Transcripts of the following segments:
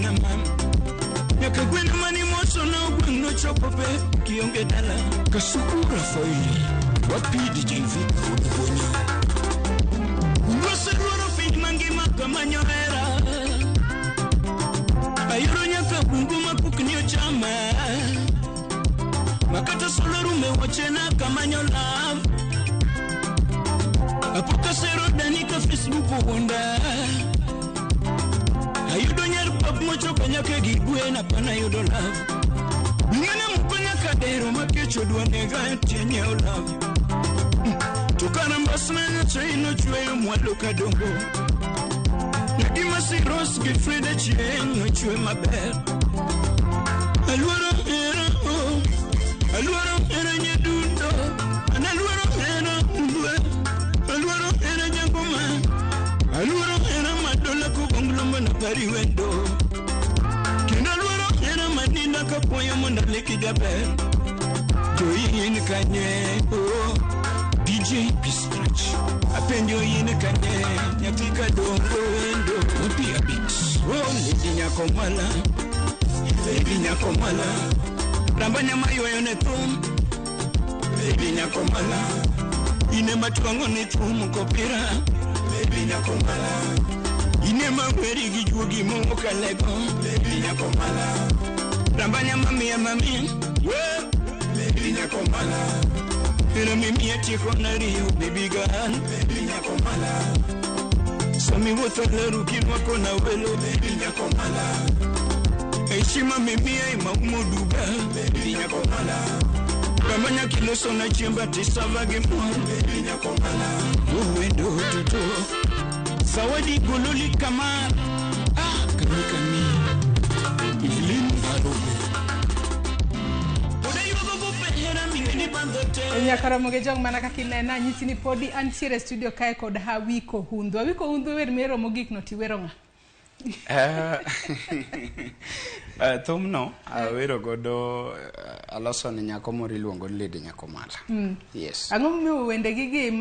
na mam. Nyaka gwen mani moso na gweng' nochopo pe kionge dala. Kasuku Rafaeli, wapi DJ Vic Wuod. Oseluoro piny mangima kamanyo hera. Ayoro nyaka bungu mapokni ochama. Makata solo rume wachena kamanyo love. Apok asero dani ka Facebook owuonda. Ayudo nyar pap mochopo nyaka gi gwen apana yudo love. Ng'ana moko nyaka dero makech odwa nega tie nyiewo love. To kara mbasna nyasaye nochweyo mwalo kadongo. Nagima Siros gi Frida chieng' nochwe maber. Aluoro hera oh, aluoro hera nyadundo, an aluoro hera umbwe, aluoro hera jangoma, aluoro hera madola kobonglo mana pari wendo. Kendo aluoro hera maninda kapuoyo mondo aleki jaber. Joyin kanye oh, DJ P-Scratch. Apenjo yin kanye, nyathi kadongo wendo. Wapi Abix, oh Lady nyako mala, Lady nyako mala. Ramba nyama ywayo ne thum, Lady nyako mala. Ine matwang'o ne thum kopira, Lady nyako mala. Ine maweri gi juogi mokalego, Lady nyako mala. Ramba nyama miya mami, we, Lady nyako mala. Hera mimi atieko nariyo baby girl, Baby nyako mala. Sami wuotho leru kirwako na welo, Baby nyako mala. Heshima mimi ai maumo duga, Baby nyako mala. Kama nyakiloso na chiemba tisava gi mor, Baby nyako mala. Owendo toto, Zawadi gololi kamar, ah kami kami, Evelyn Arogo. Oda yuago gope hera mingeni bandhote. Nyakaromo gi jong mana kaka inena anyisi ni podi antiere e studio kae kod Awiko Hundhu. Awiko Hundhu wer mero mogik no tiwero ng'a? Thumno awero godo aloso ne nyako moro iluongo ni Lady Nyako Mala. Yes. Ang'o momiyo wendegi gi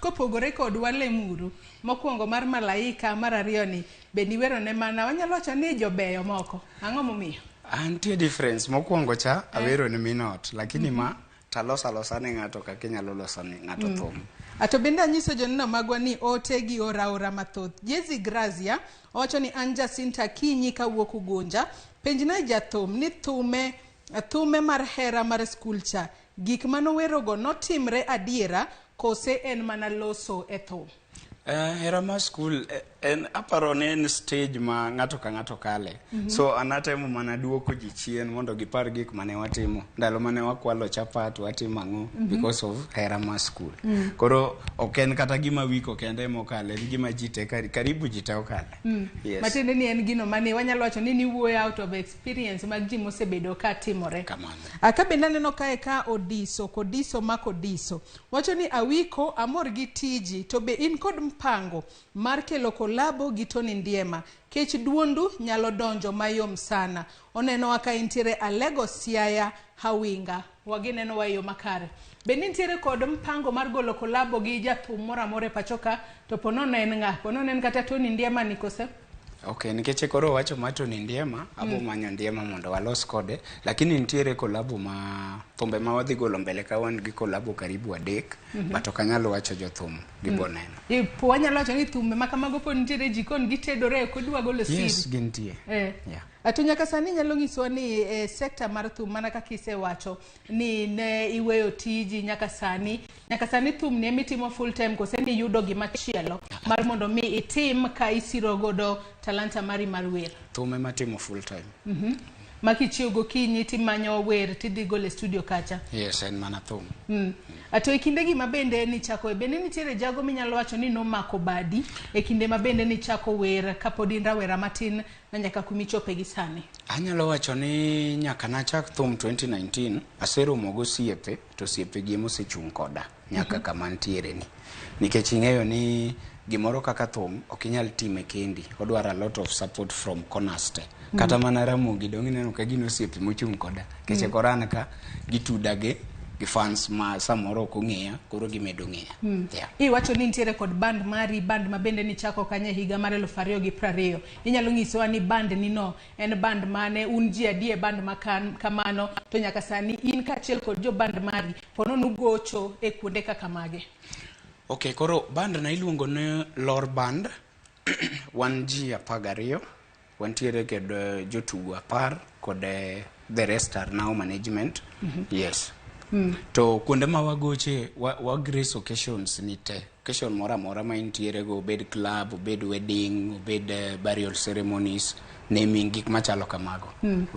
kopogore kod Walemuru mokwongo mar Malaika, mar ariyo ni be niwero ne mana wanyalo wacho ni jobeyo moko. Ang'o momiyo? Antie difference mokwongo cha awero ne min ot lakini ma taloso alosa ne ng'ato kaka inyalo loso ne ng'ato thum. Ato bende anyiso joneno magwa ni ote gi ora ora mathoth. Jezi Grazia owacho ni an Jacinta Kinyi kawuok Ugunja. Penjna jathum ni thume mar hera mar skul cha gik manowerogo notimre adiera kose en mana loso e thum? Hera mar skul en aparo ni en stage ma ng'ato ka ng'ato kale. So an atemo mana duoko ji chien mondo gipar gik mane watimo ndalo mane wakwalo chapat watimo ang'o because of hera mar skul. Koro ok en kata gima Wiko kende emokale, en gima ji te karibu ji te okale. Yes. Matiende ni en gino mane wanyalo wacho ni niwuoyo out of experience mag ji mosebedo ka timore. Kamano. Ka bende aneno kae ka Odiso, Kodiso ma Kodiso. Wacho ni Awiko amor gi tiji to be in kod mpango mar kelo kolabo gi Tony Ndiema. Kech duondu nyalo donjo mayom sana. Onenowa ka intiere Alego Siaya Hawinga. Waginenowa e yo makare. Be nintiere kod mpango mar golo kolabo gi jathum moro amora e pacho ka to ponono en ng'a? Ponono en kata Tony Ndiema ni kose? Okay, nikech koro wacho ma Tony Ndiema, abo manyo Ndiema mondo walos kode, lakini nitiere kolabo ma thumbe ma wadhi golo mbele ka wan gi kolabo karibu 3, but ok anyal wacho jothum gibo neno. Wanyalo wacho ni thumbe ma kamago pod nitiere e jikon gitedore ok odwa golo siri. Yes, gintie. Yeah. To nyaka sani nyalo nyiswa ni sekta mar thum mana kaka isewacho ni ne iweyo tiji nyaka sani. Nyaka sani thum ni emitimo full time kose ni yudo gima chielo mar mondo mi itim ka isiro godo talanta mari mar wer? Thum ema timo full time. Ma kichiew gokinyi timanyo wer tidhi golo e studio kacha. Yes, en mana thum. To e kinde gi ma bende nichako bende nitiere jago minyalo wacho ni nomako badi e kinde ma bende nichako wer kapod in rawera matin na nyaka kumichope gi sani? Anyalo wacho ni nyaka nachak thum 2019 aseromo gosiepe to osiepe gi ema osechung' koda nyaka kama ntiere ni. Nikech ing'eyo ni gimoro kaka thum ok inyal time kendi, odwaro a lot of support from corners te. Kata mana Ramogi dong' ineno ka gin osiepe mochung' koda. Nikech koro an ka gituda gi gi fans ma samoro ok ong'eya koro gimedo ng'eya. Yeah. Iwacho ni nitiere kod band mari, band ma bende nichako kanye higa mar 2020. Inyalo nyisowa ni band ni no en band mane, un ji adi e band ma kamano, to nyaka sani in kaachiel kod jo band mari ponono ugocho e kuonde kaka mage? Okay, koro band na iluongo ni Lor Band. Wan ji 12, wantiere kod jotugo 10 kod the rest are now management. Yes. To kuonde ma wagoche, wa grace occasions ni te. Occasion moro amora ma intiere go, obed club, obed wedding, obed burial ceremonies, naming, gik machalo kamago.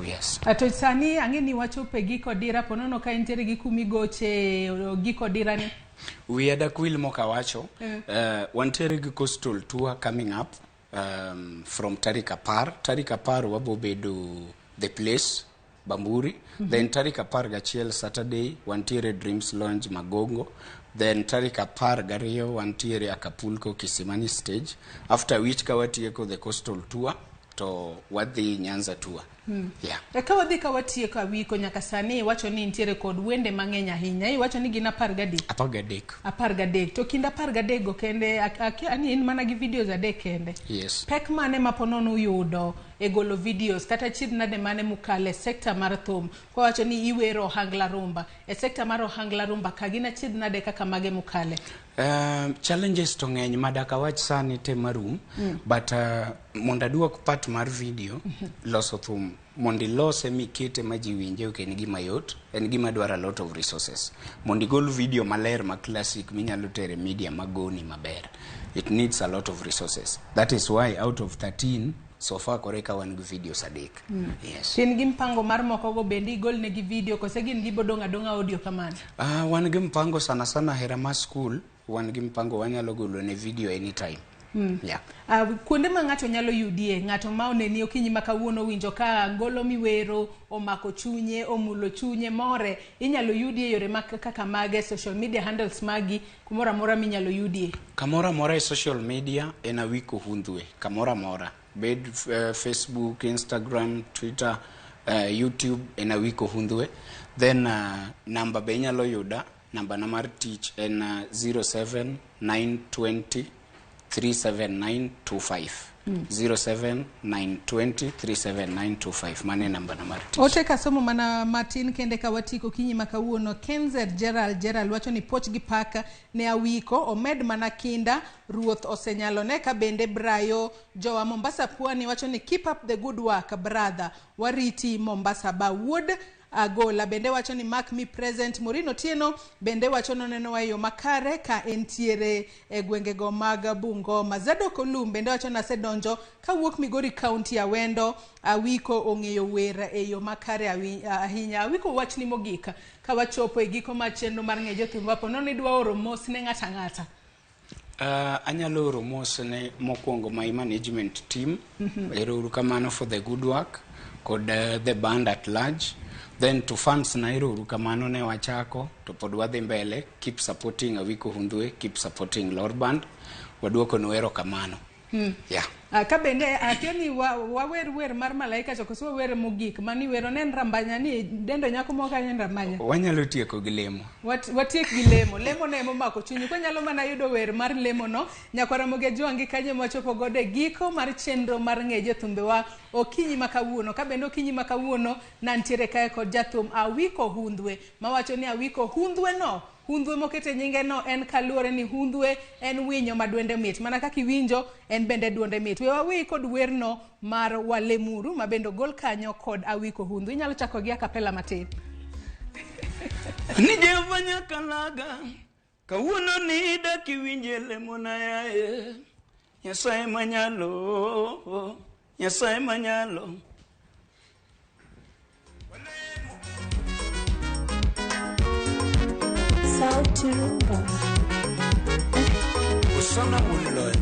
Yes. To sani ang'e ni wachopo e giko dira, ponono ka intiere gi kumigoche giko dira ni? Wiya dakwil mokawacho. Wantiere gi coastal tour coming up from tarik 10. Tarik 10 wabo bedo The Place, Bamburi. Then tarik 11 Saturday wantiere Dreams Lounge Magongo. Then tarik 12 wantiere Acapulco Kisimani stage. After which ka watieko the coastal tour to wadhi Nyanza tour. Yeah. Ka wadhi ka watieko Awiko, nyaka sani iwacho ni nitiere kod wende mang'eny ahinya. Iwacho ni gin 13? 13. 13. To kind 13 go kende, ani in mana gi videos 3 kende. Yes. Pek mane ma ponono uyudo e golo videos, kata chiedh nade mane mukale sekta mar thum? Kwawacho ni iwero ohangla rumba. E sekta mar ohangla rumba ka gin achiedh nade kaka mage mukale? Challenges to ng'eny madaka wach sani te marum, but mondo aduok part mar video, loso thum mondo ilose mikete ma ji winje ok en gima yot, en gima dwaro a lot of resources. Mondo igol video maler ma classic minyalo tere media magoni maber, it needs a lot of resources. That is why out of 13 so far koro eka wan gi videos 3. Yes. In gi mpango mar moko go bende igol negi video kose gin gibodong' adong'a audio kamano? Wan gi mpango sana sana hera ma school, wan gi mpango wanyalo golo ne video anytime. Yeah. Kuonde ma ng'ato nyalo yudie, ng'ato ma oneni okinyi ma kawuono winjo ka ngolo miwero omako chunye, omulo chunye, more, inyalo yudie yore ma kaka mage, social media handles magi, kumoro amora minyalo yudie? Kamoro amora e social media en Awiko Hundhwe, kamoro amora. Bed Facebook, Instagram, Twitter, YouTube en Awiko Hundhwe. Then namba be inyalo yuda, namba na mar tich en 07920 37925. 07920 37925. Mane namba na mar tich. Ote kasomo mana matin kende ka watiko kinyi ma kawuono. Kenzet Gerald wacho ni poch gi paka ne Awiko omed mana kinda, ruoth osenyalone. Ka bende Brayo jowa Mombasa Pwani wacho ni keep up the good work brother, wariti Mombasa ba. Wuod Agola bende wacho ni mark me present. Morino Tieno bende wacho noneno wa yo makare ka entiere e gwengego mag Bungoma. Zadok Olum bende wacho ni asedonjo kawuok Migori County Awendo, Awiko ong'eyo wer e yo makare ahinya. Awiko, wachni mogik ka wachopo e giko mar chenro mar ng'e jothum wapo nono idwa oro mos ne ng'ato ang'ata? Anyalo oro mos ne mokwongo my management team. Ero uru kamano for the good work kod the band at large. Then to fans na ero uru kamano ne wachako to pod wadhi mbele. Keep supporting Awiko Hundhwe, keep supporting Lor Band. Waduoko nu ero kamano. Yeah. Ka bende akia ni wawer wer mar malaika to koso wawer mogik mani wero ne en rambanya ni dendo nyako moko kanyo en rambanya. Wanyalo tieko gi lemo. Watiek gi lemo. Lemo no ema omako chunyi. Kwanyalo mana yudo wer mar lemo no, nyakwara Ramogi Ajwangi kanyo mwachopo godo e giko mar chenro mar ng'e jothumbewa okinyi ma kawuono. Ka bende okinyi ma kawuono nantiere kae kod jathum Awiko Hundhwe mawacho ni Awiko Hundhwe no, Hundhwe mokete nyinge no en kaluwore ni Hundhwe en winyo ma dwende mit. Mana kaka iwinjo en bende dwonde mit. We wawi kod werno mar Walemuru ma bende ogol kanyo kod Awiko Hundhwe. Inyalo chako gi acapella matin. Ni Jehova Nyakalaga, kawuono ni dak iwinje lemona yaye. Nyasaye manyalo, Nyasaye manyalo. Sauti Rumba. Usana Mulloy.